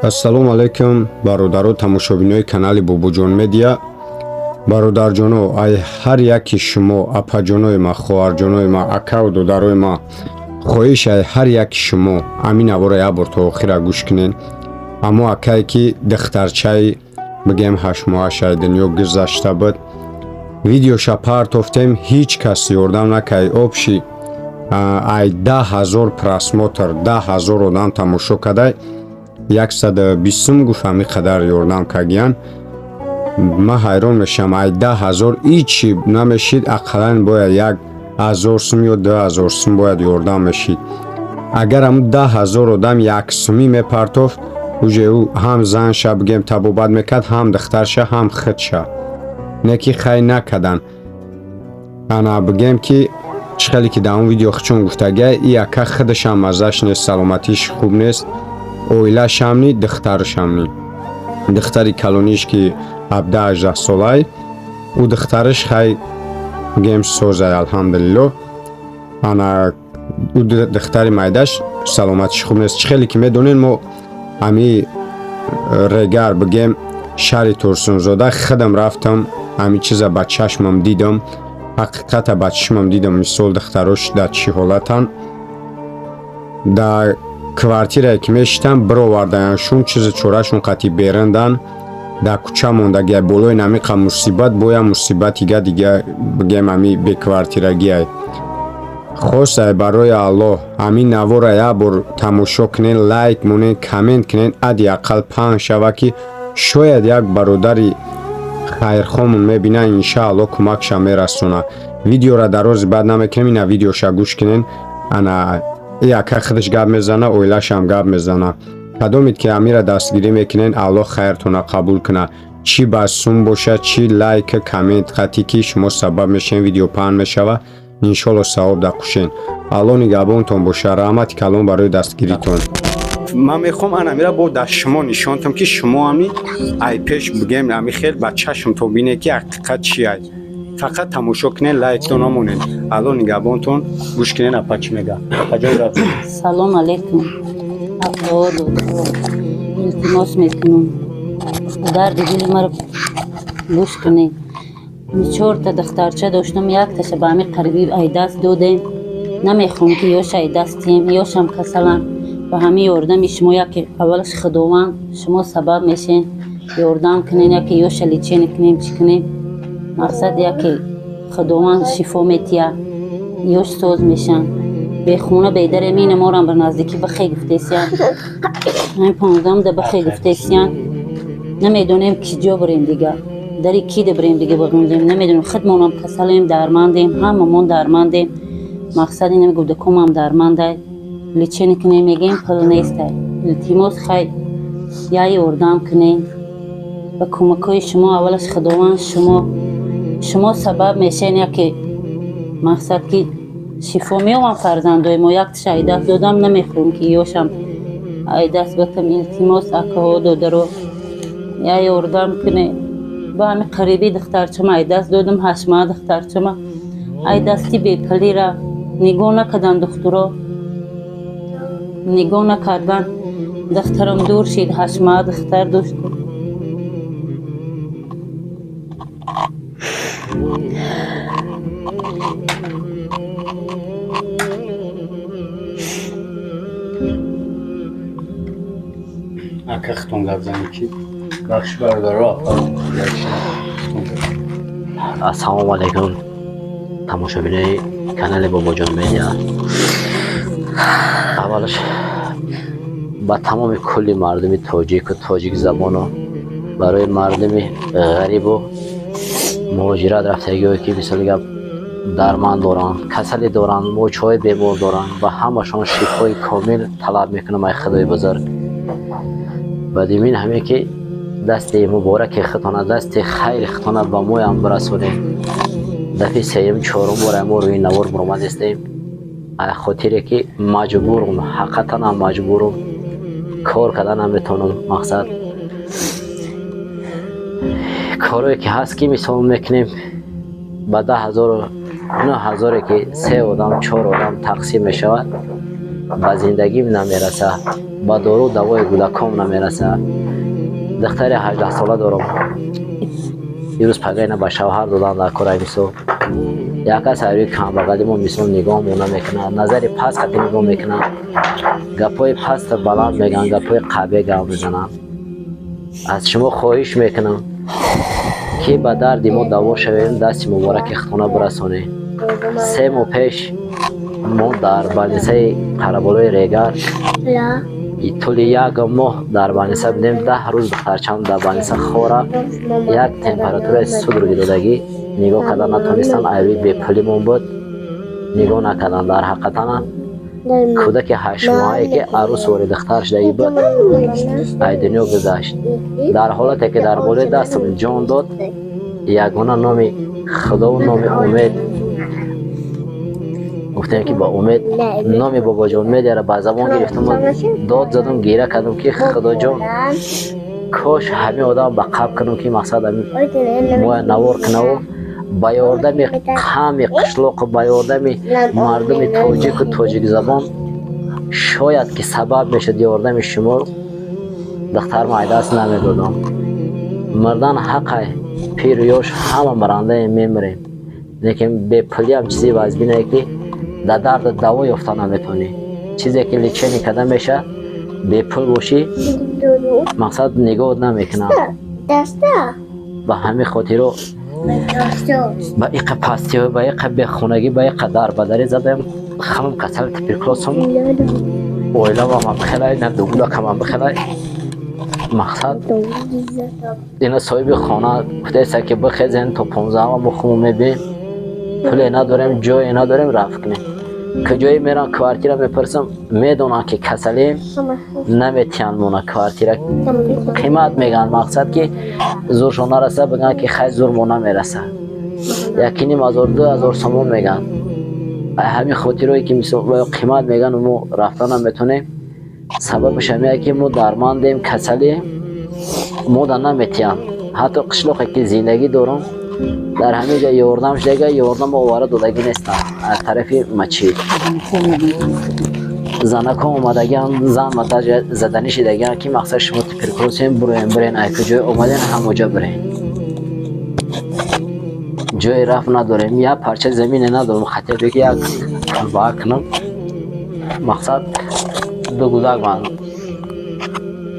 Ассалому алайкум, бародаро, тамошобинои канали Бобоҷон Медиа. Бародарҷоно, ай ҳар яки шумо, апаҷонои ма, хоҳарҷонои ма, акаву додарои ма, хоҳиш ай ҳар яки шумо ҳамин навора як бор то охира гӯш кунен. Аммо акае ки духтарчаи бигем ҳаштмоҳашай дунё гузашта буд, видеоша партофтем, ҳеҷ кас ёрдам накард. Общий ай 10 000 просмотр, 10 000 одам тамошо кардай, 120 сум гуфт, ҳамин қадар ёрдам кардиян. Ман ҳайрон мешавам, ай 10 000 ҳичи намешид, ақаллан бояд 1000 сум ё 2000 сум бояд ёрдам мешид. Агар ҳамун 10 000 одам 1 сумӣ мепартофт, уже ӯ ҳам занша бигем табобат мекард, ҳам духтарша, ҳам худша. Не ки хай накардан. Ана бигем ки чӣ хеле ки дар он видео хучон гуфтагия, и ака худашам маззаш нест, саломатиш хуб нест, оилашам ни, духтарашам ни. Духтари калониш ки 17-18 солай, ӯ духтараш хай бигем созай, алҳамдулилло. Ана ӯ духтари майдаш саломатиш хуб нест. Чӣ хеле ки медонем, мо ҳами Регар, бигем шаҳри Турсунзода худам рафтам, ҳамин чиза ба чашмам дидам, ҳақиқата ба чишмам дидам. Мисол, духтарош дар чӣ ҳолатанд, дар квартирае ки мешитам, бировардаяншун, чизу чорашон қатъи бериндан, дар кӯча мондагия, болои намиқа мусибат, боя мусибатига дига, бигем ҳами беквартирагиай. Хосай барои Аллоҳ ҳамин навора як бор тамошо кунен, лайк монен, коммент кунен, ади ақал паҳн шава, ки шояд як бародари хайрхомон мебина, иншаалло кӯмакша мерасона. Видеора дарози бад намекунем, ина видеоша гӯш кунен. Ана и ака худаш гап мезана, оилашам гап мезана. Кадомед ки амира дастгирӣ мекунен, Аллоҳ хайртона қабул куна. Чӣ ба сум боша, чӣ лайк, коммент қатӣ, ки шумо сабаб мешавен, видео паҳн мешава, иншолло савоб дақушен. Аллоҳ нигаҳбонтон боша. Раҳмати калон барои дастгиритон. Ман мехоҳам анамира бо дар шумо нишонтам, ки шумо ами ай пеш бигем ами хел ба чашмтон бинед, ки ҳақиқат чи ай. Фақат тамошо кунен, лайктон намонед. Аллоҳ нигаҳбонтон. Гӯш кунен, апа чӣ мега. Апаҷон, гап. Салом алейкум, апаҳо, додаро. Илтимос мекунам, дарди дили маро гӯш кунед. Чорта духтарча доштам, якташа ба ҳамин қарибӣ ай даст додем. Намехоҳам, ки ёша ай даст диҳем, ёшам касалам. Ба ҳамин ёрдами шумо, яке аввалаш Худованд, шумо сабаб мешен, ёрдам кунен, яке ёша лечение кунем, чӣ кунем. Мақсад, яке Худованд шифо метия, ёш соз мешан. Бехона бедарем, ина морам ба наздикӣ бахе гуфтесиян, ҳамин 15-да бахе гуфтесиян. Намедонем, ки ҷо бирем, дига дари кида бирем, дига бағунҷем, намедонем. Худмонам касалем, дармандем, ҳамамон дармандем. Мақсад, ина гудакомам дармандай, лечение кунем мегем, пул нестай. Илтимос, хай я ёрдам кунем ба кӯмакҳои шумо. Аввалаш Худованд, шумо сабаб мешен, яке мақсад, ки шифо меёбам фарзандои мо. Якташа ай даст додам, намехоҳем, ки ёшам ай даст батам. Илтимос, акаҳо, додаро, я ёрдам кунем. Ба ҳамин қарибӣ духтарчама ай даст додам, 8 моҳа духтарчама ай дасти бепалира нигоҳ накардан, духтуро нигоҳ накардан, духтарам дур шид. 8 моҳа духтар доштам. Ака, хитон гап занед, ки бахши бародаро, апа. Ассалому алайкум, тамошобинои канали Бобоҷон Медиа. Аввалаш ба тамоми кулли мардуми тоҷику тоҷикзабону барои мардуми ғарибу муҳоҷират рафтагиҳое, ки мисоли гап дарманд доранд, касале доранд, мӯчҳои бемор доранд, ба ҳамашон шифои комил талаб мекунам ай Худои бузург. Бадимин ҳаме ки дасти мубораки худтона, дасти хайри худтона ба моям бирасонед. Дафъи сеюм, чорум бора мо рӯи навор буромадистем, ай хотире ки маҷбурум, ҳақиқатан маҷбурум, кор кардан наметавонам. Мақсад, корое ки ҳаст, ки мисол мекунем, ба 10 0-у 9 ҳазоре ки се одам, чор одам тақсим мешавад. Ба зиндагим намераса, ба дору давои кӯдаком намераса. Духтари 18 сола дорам. Ирӯз пагайна ба шавҳар додан дар кора. Мисол, як кас ҳарӯи камбағали мо, мисол, нигоҳ намекунад, назари паст қати нигоҳ мекунад, гапҳои паст баланд мегӯянд, гапҳои қабе гап мезананд. Аз шумо хоҳиш мекунам, ки ба дарди мо даво шавем, дасти мубораки худтона бирасонем. 3 моҳ пеш мо дар больницаи Қараболои Регар тӯли як моҳ дар больница будем. 10 рӯз духтарчам дар больница хора, як температураи судороги додагӣ, нигоҳ кардан натонистанд. Айби бепулимон буд, нигоҳ накарданд. Дар ҳақиқатана кӯдаки 8 моҳае, ки арӯсвори духтар шудагӣ буд, ай дунё гузашт. Дар ҳолате ки дар болои дастам ҷон дод, ягона номи Худову номи Умед гуфтем, ки ба Умед номи Бобоҷон Медиара ба забон гирифтам, дод задам, гира кардам, ки Худоҷон, кош ҳамин одам ба қабр кунам, ки мақсад моя навор кунаву ба ёрдами қами қишлоқу ба ёрдами мардуми тоҷику тоҷикзабон шояд ки сабаб мешуд ёрдами шумо, духтарма ай даст намедодам. Мурдан ҳақай, пиру ёш ҳама марандаем, мемирем, лекин бепулиам чизи вазбинае, ки дар дарду даво ёфта наметавонӣ. Чизе ки лечение карда мешавад, бепул бошӣ, мақсад нигоҳ намекунам. Ба ҳамин хотиро ба иқа пастиҳо, ба иқа бехонагӣ, ба иқа дарбадарӣ задаем. Хамам касали туберкулёзам, оиламам бихелай, надугудакамам бихелай. Мақсад, ина соҳиби хона гуфтаеста, ки бихезен, то 15-ама мо хуму мебием. Пуле надорем, ҷое надорем рафт кунем. Куҷое мерам, квартира мепурсам, медонам, ки касалем, наметиҳанд мона квартира, қимат мегӯянд. Мақсад, ки зуршон нараса, бигӯянд, ки хай, зур мо намераса, 1500, 2000 сомон мегӯянд. Ҳамин хотирое ки мисол қимат мегӯянд, мо рафта наметонем. Сабабаш ҳамие, ки мо дармандем, касалем, мода наметиҳанд. Ҳатто қишлоқе ки зиндагӣ дорам, дар ҳамин ҷо ёрдам шудага, ёрдам овара додагӣ нестанд. Аз тарафи мачид занакҳо омадагиан, зан заданӣ шидагиан, ки мақсад шумо туберкулёзем, буроем, бирен, ай куҷое омаден, ҳамоҷа бирен. Ҷои рафт надорем, як парча замине надорем, хотя ки як кулбаа кунам. Мақсад, ду гудак ман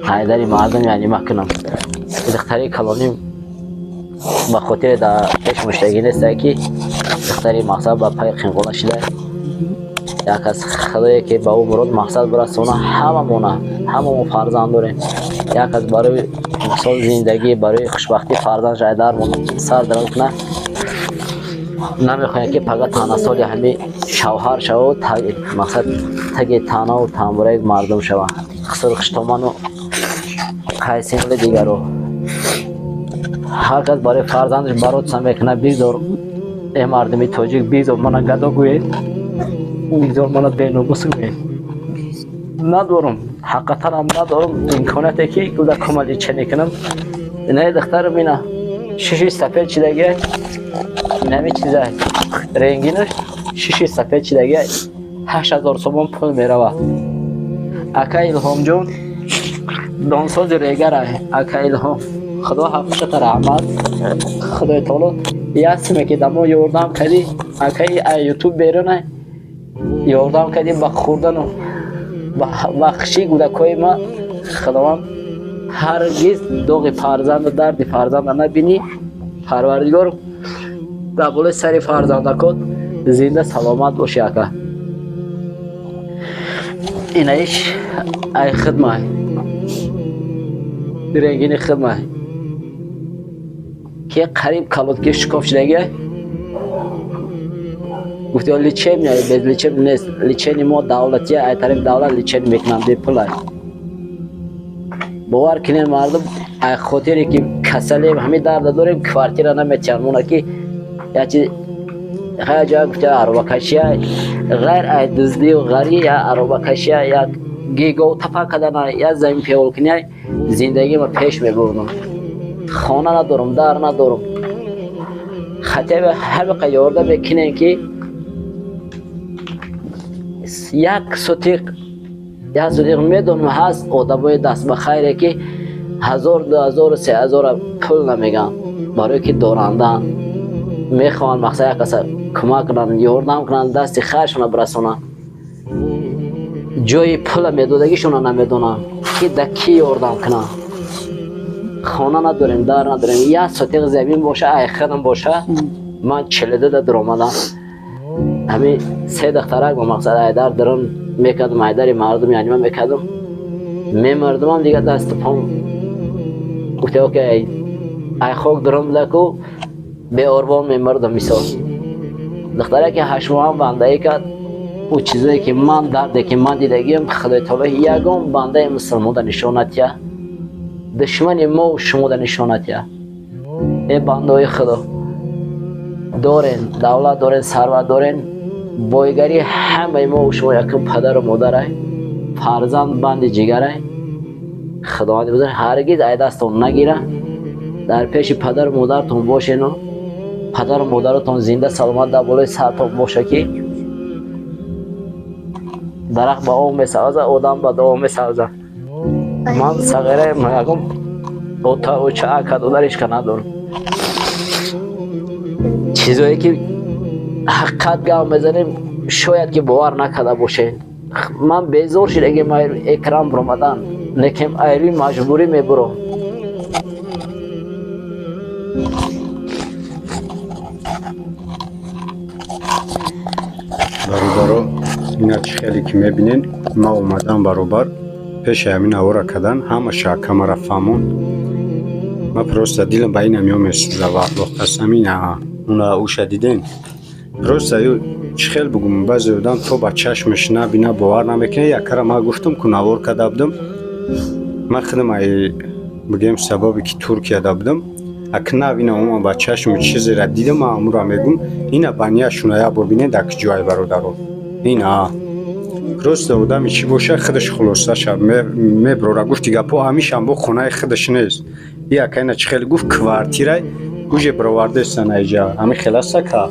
ҳайдари мардум яъне макунам. Духтари калоним ба хотире дар пеш муштагӣ нестае, ки духтари мақсад ба пай қинқола шида. Як аз Худое, ки ба ӯ мурод мақсад бирасона ҳамамона. Ҳамамо фарзанд дорем. Як аз барои мисол зиндагӣ, барои хушбахтӣ фарзанд шайдар сар дароз кунад. Намехоҳем, ки пага танасоли ҳами шавҳар шаву, мақсад, таги танаву тамбураи мардум шава, хиср хуштоману қайсинли дигаро. Ҳар кас барои фарзандаш баротса мекунад. Бигзор, э мардуми тоҷик, бигзор мана гадо гӯед, бигзор мана беномус гӯед. Надорам, ҳақиқатанам надорам имконияте, ки кӯдакома лечение кунам. Инаи духтарам, ина шиши сафед чидагия, инами чиза рентгенаш, шиши сафед чидагия, 8000 сомон пул меравад. Ака Илҳомҷон, донсози Регара, ака Илҳом, Худо ҳаққата раҳмат. Худои таоло як симе, ки да мо ёрдам кардӣ, акаи, ай Ютуб беруна ёрдам кардӣ ба хӯрдану ба хушии кӯдакҳои ма. Худованд, ҳаргиз доғи фарзанду дарди фарзанда набинӣ. Парвардигор дар болои сари фарзандакот зинда саломат бошӣ, ака. Инаиш ай хидмай, рентгени хидмай, ки қариб калотки шикоф шудагия. Гуфти, лечение без лечение нест. Лечение мо давлатия, ай тарафи давлат лечение мекунанд, бепулай. Бовар кунед, мардум, ай хотире ки касалем, ҳамин дарда дорем, квартира наметиҳанд мона, ки ячи хая ҷоя гуфта аробакашия, ғайр ай дуздию ғарӣ, я аробакашия, як гигов тапа кардана, я замин певолкуния зиндагима пеш мебурдам. Хона надорам, дар надорам. Хотя бы ҳамиқа ёрдам мекунем, ки Як сотиқ медонам ҳаст одамои даст ба хайре ки 1000, 2000, 3000 пул намеган, барое ки дорандаанд, мехоҳанд мақсад як каса кӯмак кунанд, ёрдам кунанд, дасти хайршона бирасонанд. Ҷои пула медодагишона намедонанд ки да кӣ ёрдам кунанд. Хона надорем, дар надорем, як сотиқ замин боша, айхадам боша. Ман 42 да дуромадам, ҳамин се духтарак ба мақсад айдар дурон мекардам, айдари мардум яъни ман мекардам, мемардумам дига дасту пом гуфте ки ай хок дурон будаку беорбон мемардам. Мисол духтараке 8 моҳам бандаӣ кард. Ӯ чизое ки ман дарде ки ман дидагиам, Худои таоло ягон бандаи мусулмонда нишон натия, душмани мо шумода нишон натия. Э бандаои Худо, дорен давлат, дорен сарват, дорен бойгарӣ, ҳамаи мо шумо якум падару модарай, фарзанд банди ҷигарай. Худованди бузург ҳаргиз ай дастон нагира. Дар пеши падару модартон бошену падару модаратон зинда саломат дар болои сартон боша, ки дарахт ба об месавза, одам ба дуо месавза. Ман сағираем, ягон ота оча ака додар ҳечка надорам. Чизое ки ҳақиқат гап мезанем, шояд ки бовар накарда бошед. Ман безор шидагим экран биромадан, лекин айрӯи маҷбурӣ мебурам. Бародаро, ина чӣ хеле ки мебинен, ма омадам баробар пеши ҳамин авора кардан, ҳамаша камара фаҳмон. Ма просто дилам ба инам ёмесӯза ва Аллоҳ қасам, ина уна уша диден. Просто ю чӣ хел бугум, баъзе одам то ба чашмаш набина бовар намекунад. Якара ма гуфтам ку навор карда будам, ман худам ай бигем сабабе ки Туркияда будам, ак навина омам ба чашми чизера дидам, ма амура мегум, ина банияшуна як бор бинед дар куҷоай бародаро. Ина просто одами чӣ боша, худаш хулосаша меброра. Гуфти гапо ҳамишам бо хонаи худаш нест. Яка ина чӣ хеле гуфт, квартирай гуже бировардестан айҷа, ҳами хеласа ка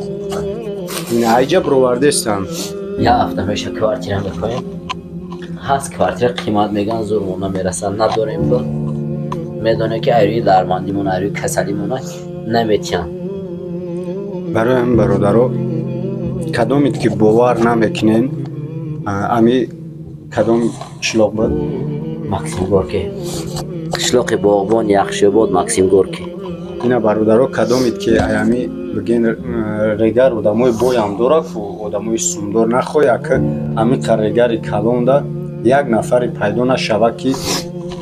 ина айҷа бировардестан. Як ҳафта меша квартира мекоем. Ҳаст квартира қимат меган, зурмон намерасад, надорем пул. Медонем ки айрӯи дармандимон, айрӯи касалимона наметиҳанд. Барои ҳамин бародаро, кадомед ки бовар намекунен, ами кадом қишлоқ буд? Максим Горки. Қишлоқи Боғбон, Яхшиобод, Максим Горки. Ина бародаро, кадомед ки ами бигин регар одамои боям дора ку одамои сумдор нахоя, ки ами регари калонда як нафаре пайдо нашава ки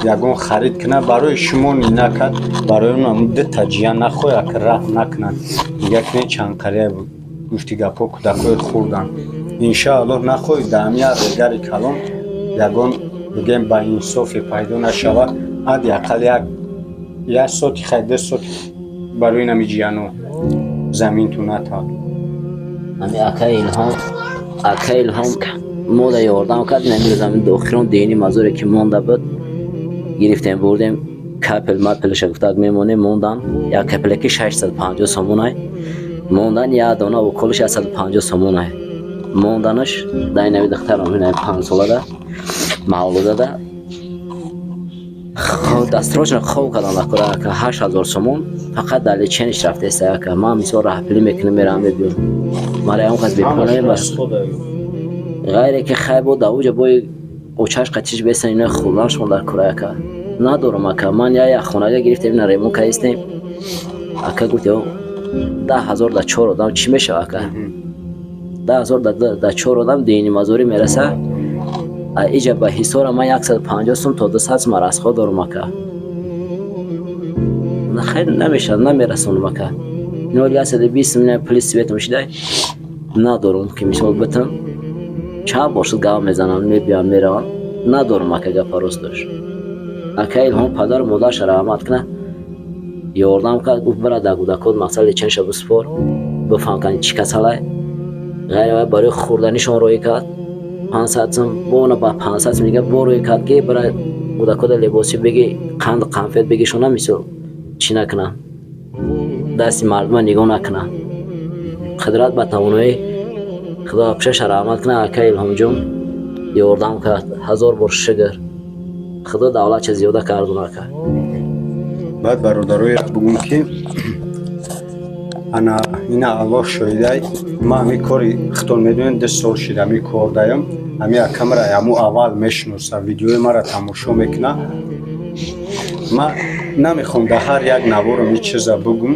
ягон харид кунад, барои шумо накард, барои он дута ҷия нахоя ки раҳм накунанд. Дига кунед чанд қария гуфти гапҳо кӯдакҳои хурданд. Иншааллоҳ нахоҳед дар ҳами як регари калон ягон бигем ба инсофе пайдо нашава, ҳадди ақал як соти хай ду соти барои нами ҷияно заминту ната. Ҳами акаи Илҳом мода ёрдам кард. Намирӯз ҳамин дохирон дини мазоре ки монда буд гирифтем, бурдем, капел мапелша гуфтак мемонем, мондан. Як капелеки 650 сомонай мондан, як дона уколиш 150 сомонай монданаш. Дар нави духтарам ина 5 солада мавлудада дастрочно хоб кардан акура ака 8000 сомон фақат дар лечениш рафтеста ака. Ман мисол раҳпилӣ мекунам, меравам, мебиём, мара ягон кас бепул намебарад. Ғайре ки хай бо давуҷа бои очаш қатиш бесан, ина хӯрданшон дар кура ака. Надорам ака, ман як хонага гирифтем, ина ремонт кардистем ака. Гуфт 10 000 дар чор одам чӣ мешава ака? 10 000 дар чор одам дини мазорӣ мераса. Иҷа ба ҳисора ман 150 сум то 200 сум расход дорам ака. Хайр намешавад, намерасонам ака. Нол 120 сум пули светам шидай надорам ки мисол битам. Чанд бор шуд гап мезанам, мебиям, меравам, надорам ака. Гапа рост дошт. Ака Илҳом падару модарша раҳмат кунад, ёрдам кард, гуфт бира дар кӯдакот мақсад леченша биспор, бифаҳм кани чӣ касалай. Ғайр вай барои хӯрданишон роҳӣ кард 500 сум, бона ба 500 сум дига бо роҳӣ кард ки бира кӯдакода либоси беги, қанду қанфет бегишона, мисол чӣ накунанд, дасти мардума нигоҳ накунанд. Қудрат ба тавоноӣ Худо пешаша раҳмат кунад, ака Илҳомҷон. Ёрдам кард, ҳазор бор шукр. Худо давлатша зиёда кардун, ака. Баъд, бародароя, бугум, ки ана ина Аллоҳ шоҳидай, ма ҳами кори худтон медонед, 2 сол шид ҳами кор даям. Ҳами акамра ҳаму аввал мешиноса, видеои мара тамошо мекуна. Ма намехоҳам дар ҳар як наворам ин чиза бугум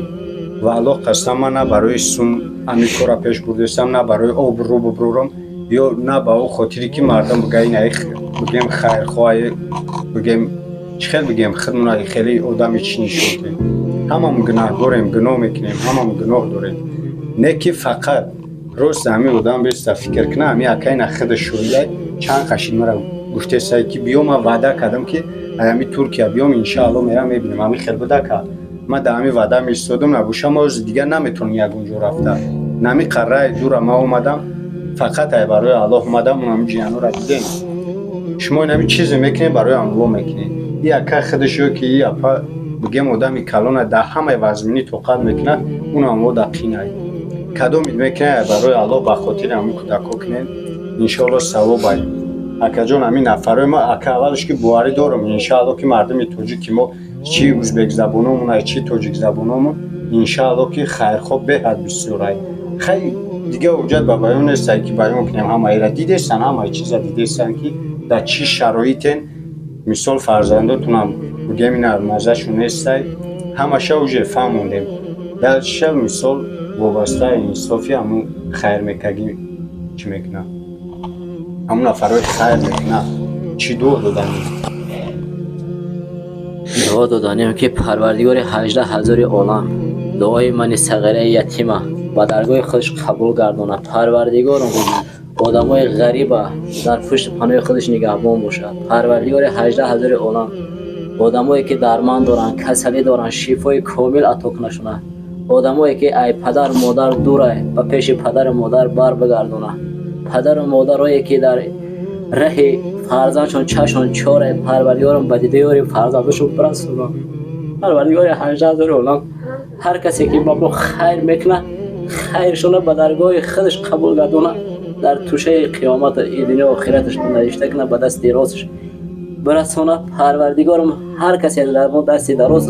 ва Аллоҳ қасам, ма на барои сум ҳами кора пеш бурдестам, на барои обрӯ буброрам ё на ба о хотире ки мардум бига ина бигем хайрхоҳ, бигем чӣ хел, бигем худмона хеле одами чӣ нишон дем. Ҳамамон гунаҳгорем, гуноҳ мекунем, ҳамамон гуноҳ дорем. Не ки фақат рост ҳамин одам беста фикр куна. Ҳами акайна худ шоҳидай, чанд қашид мара гуфтесай, ки биё, ман ваъда кардам, ки ҳами Туркия биём, иншаалло мерам, мебинем. Ҳами хел буда ка ман дар ҳами ваъда меистодам. Набоша, ма ози дигар наметавонам ягон ҷо рафта. Нами қарраи дура ма омадам, фақат ай барои Аллоҳ омадам. Ҳами ҷиянора дидем. Шумо инами чизе мекунед, барои Аллоҳ мекунед. И ака худаш ё ки и апа, бигем, одами калона, дар ҳамаи вазминӣ тоқат мекунад, унам мо дар қинай. Кадомид мекунед, барои Аллоҳ, ба хотири ҳамин кӯдакҳо кунед, иншоалло савобай. Акаҷон, ҳамин нафарои ма, ака, аввалш ки боварӣ дорам, иншаалло, ки мардуми тоҷики мо, чи узбекзабономон, чи тоҷикзабономон, иншаалло, ки хайрхоҳ беҳад бисёрай. Хай, дига ҳуҷҷат ба баён нестай, ки баён кунем. Ҳамаира дидесан, ҳамаи чиза дидесан, ки дар чӣ шароитен. Мисол, фарзандотунам, бигем, ина маззашон нестай, ҳамаша уже фаҳмондем. Дальше, мисол, вобастаи инсофи ҳамун хайр мекагӣ чӣ мекунад, ҳамун нафарҳои хайр мекунад, чӣ дуо доданӣ? Дуо доданем, ки Парвардигори 18 ҳазори олам дуои мани сағираи ятима ба даргоҳи худаш қабул гардонад. Парвардигорум одамои ғариба дар пушти паноҳи худаш нигаҳбон бошад. Парвардигори 18 ҳазори олам одамое ки дарманд доранд, касалӣ доранд, шифои комил ато кунашона. Одамое ки ай падару модар дурай, ба пеши падару модар бар бигардона. Падару модарое ки дар раҳи фарзандшон чашмон чорай, Парвардигорам ба дидори фарзандашон бирасона. Парвардигори 18 ҳазори олам ҳар касе ки ба мо хайр мекунад, хайршона ба даргоҳи худаш қабул гардона, дар тӯшаи қиёмат и дунё охираташ навишта кунад, ба дасти росташ бирасона. Парвардигорам ҳар касе дар мо дасти дароз,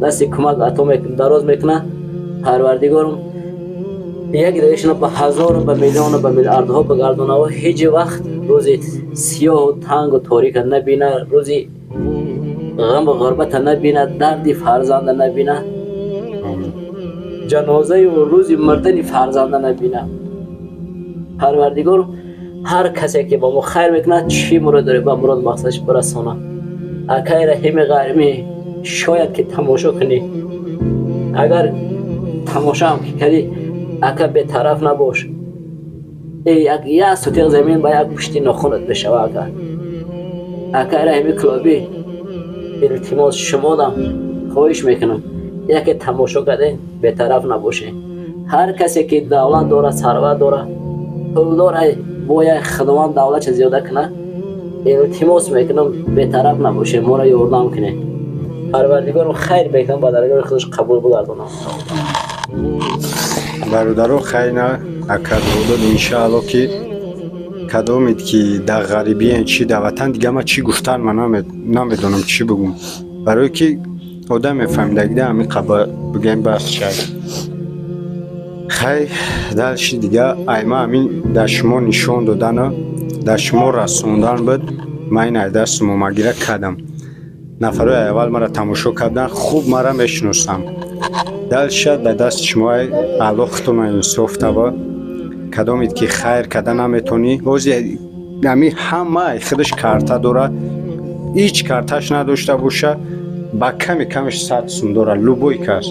дасти кӯмак ато дароз мекунад, Парвардигорам як даишона ба ҳазору, ба миллиону, ба миллиардҳо бигардонаву ҳеҷ вақт рӯзи сиёҳу тангу торика набина, рӯзи ғаму ғурбата набина, дарди фарзанда набина, ҷанозаю рӯзи мурдани фарзанда набина. Парвардигор ҳар касе ки ба мо хайр мекунад, чӣ мурод дорӣ, ба мурод мақсадаш бирасона. Акаи Раҳими Ғармӣ, шояд ки тамошо кунӣ, агар тамошоам ки кардӣ, ака, бетараф набош. Як сотиқ замин ба як пушти нохунат мешава, ака. Акаи Раҳими Клобӣ, илтимос, шумодам хоҳиш мекунам, яке тамошо кардем, бетараф набошед. Ҳар касе ки давлат дорад, сарват дорад, пул дорад, бояд Худованд давлатша зиёда кунад, илтимос мекунам, бетараф набошед, моро ёрдам кунед. Парвардигорам хайр мекунам, ба даргоҳи худаш қабул бигардонам. Бародаро, хайна ака додод, иншаалло, ки кадомед ки дар ғарибиен, чи дар ватан, дига ма чӣ гуфтан, ма намедонам чӣ бигум, барое ки одам мефаҳмидагида ҳамин қаба бигем, бас шай. Хай, дальше дига айма ҳамин дар шумо нишон додану дар шумо расондан буд. Ман ин ай дастум омагира кардам. Нафарои аввал мара тамошо кардан, хуб мара мешиносам. Дальше дар дасти шумо, Аллоҳ худтона инсоф таба. Кадомед ки хайр карда наметонӣ, ҳозир ҳами ҳама худаш карта дорад, ҳеҷ карташ надошта боша, ба ками камиш 100 сум дорад любой кас.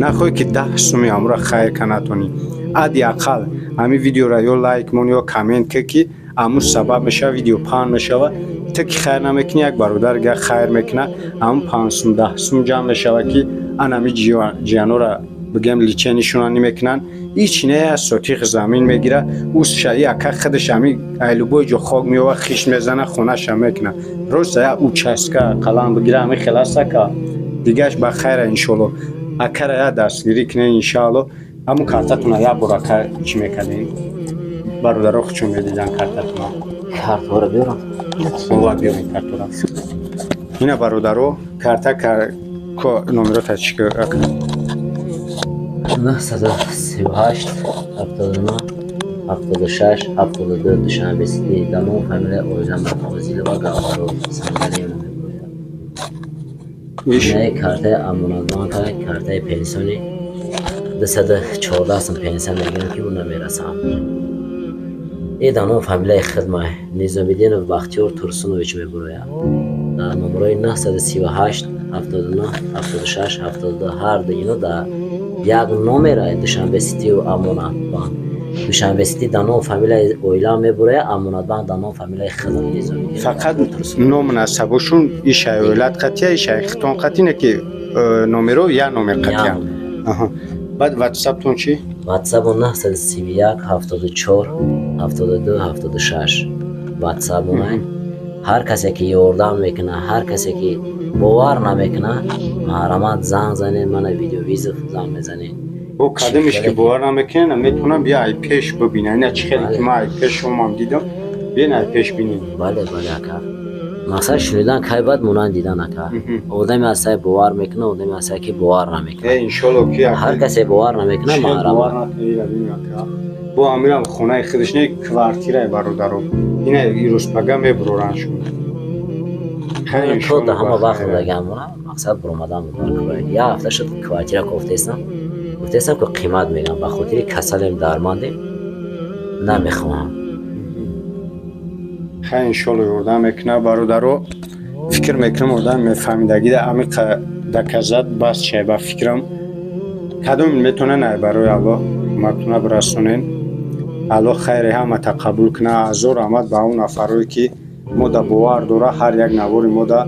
Нахоҳӣ ки 10 суми ҳамро хайр ка натонӣ, ади ақал ҳамин видеора ё лайк мон ё коммент ки ҳамун сабаб мешава, видео паҳн мешава. Ту ки хайр намекунӣ, як бародар дигар хайр мекунад, ҳамун 5 сум, 10 сум ҷамъ мешава, ки ан ҳами ҷиянора, бигем, лечение шона мекунанд. Ҳеҷ не, сотиқ замин мегира, ӯ ака худаш ҳами ай любой ҷо хок меова, хишт мезана, хонаша мекуна. Роста як участка қалам бигира, ҳами хеласака дигаш ба хайра, иншоалло. Акара як дастгирӣ кунед, иншоалло. Ҳамун картатуна як бор, ака, чӣ мекардем, бародаро худшон медидан картатуна. Картҳоро биёрам. Ова, биёрем картора. Ина, бародаро, карта, номеро чӣ? 938 79 76 72, Душанбе Сити, дар ном фамилияи оилам Озилова Гавҳаро Сангалиева мебояд. Инаи картаи Амонатбанка, картаи пенсиони, 214 сум пенсия мегирам, ки ӯ намерасам. И дар ном фамилияи хидмай Низомиддинов Бахтиёр Турсунович мебурояд, дар номерои 938 79 76 72. Ҳарду ино дар як номера, Душанбе Ситию Амонатбанк. Душанбе Сити дар ном фамилияи оилам мебурояд, Амонатбанк дар ном фамилияи хидм Низомиддинов. Фақат ном насабошун ишай оилат қатия, ишай хитон қатӣ, не ки номеро як номер қатия. Баъд ватсаптон чӣ? Ватсапо 931 74 72 76 ватсапонай. Ҳар касе ки ёрдам мекунад, ҳар касе ки бовар намекунад, маҳрамат, занг занед, мана видеовызов занг мезанед. Бо кадамиш ки бовар намекунед, метавонам бия ай пеш бибинам. Ина чӣ хеле ки ман ай пеш шумам дидам, биен ай пеш бинем. Бале, ака, мақсад шунидан кай бад монанд дидан, ака. Одаме ҳастае, бовар мекунад, одаме ҳастае, ки бовар намекунад. Иншолло ки ҳар касе бовар намекунад, маҳрамат. Бо амирам хонаи худаш не, квартираи, бародаро. Ина ирӯзпага мебуроранд шумо. То да ҳама вақт дагамона мақсад буромадан буд. Як ҳафта шуд, квартира кофтаистам, гуфтаистам, ки қимат мегам, ба хотири касалем, дармандем, намехоҳам. Хай, иншолло, ёрдам мекунад, бародаро. Фикр мекунам, одам мефаҳмидагида амиқа доказать бас чай. Ба фикрам, кадом метавонен, ай барои Аллоҳ кӯмактона бирасонен. Аллоҳ хайри ҳамата қабул кунад. Ҳазор раҳмат ба он нафарое, ки мода бовар дора, ҳар як навори мода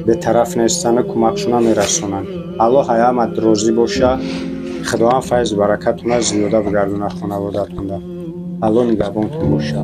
бетараф нестану кӯмакшона мерасонанд. Аллоҳ ҳамат розӣ боша. Худованд файзу баракатона зиёда бигардонад хонаводатонда. Аллоҳ нигаҳбонтон боша.